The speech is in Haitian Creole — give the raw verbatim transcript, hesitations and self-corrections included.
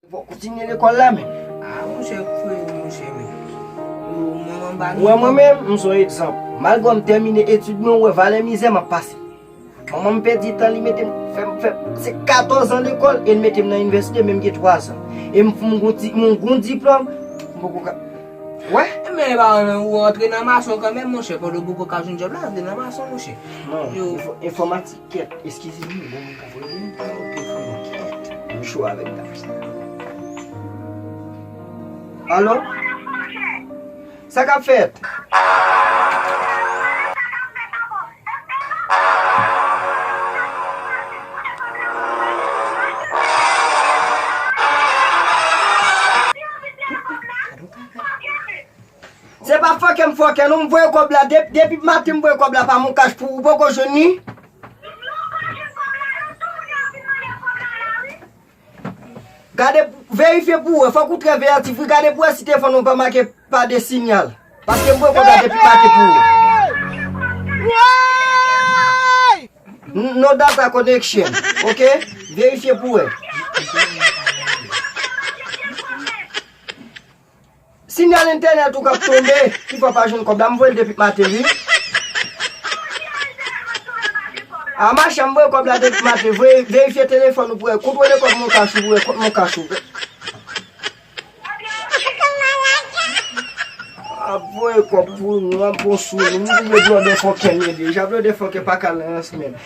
Fò kontinye lekòl la, men. Ah, monchè, frè, monchè, men. Ou, manman ba nou. Wè, mwen menm, m se yon egzanp. Malgre m tèmine etid mwen, ou wè valè mizè m ap pase. Manman m pèdi tan, li mete m, fè m, fè m, se katòz an lekòl, e l mete m nan inivèsite, men m gen twa zan. E m, m gon di-, m gon diplòm, m poko ka. Wè? Men, paran, ou antre nan mason kanmenm, monchè, pandan w poko ka jwenn djòb la, antre nan mason, monchè. Non, yo, enfo-, enfòmatik. Kèt, eskize m, gon moun k ap rele m. Ah, ok, frè, kèt. M cho avèk dam sa. Alo? Sa k ap fèt? Se pa fòkè m fòkè non, m voye kòb la. Dep-, depi maten m voye kòb la pa Moncash pou ou, poko jwenn li? Gade, verifye pou wè, fòk ou trè veyatif wi, gade pou wè si telefòn ou pa make pa de sinyal. Paske m voye kòb la depi maten pou ou. N-, no data connection, ok? Verifye pou wè. Sinyal entènèt ou k ap tonbe, ki fè w pa jwenn kòb la, m voye l depi maten, wi. A, machann, m voye kòb la depi maten, voye, verifye telefòn ou pou wè, kontwole kòb Moncash ou pou wè, kont Moncash ou. Ap voye kòb pou nou, ap bon sou nou, m vle blòdè fòkè m ye deja, blòdè fòkè pa ka nan yon semèn.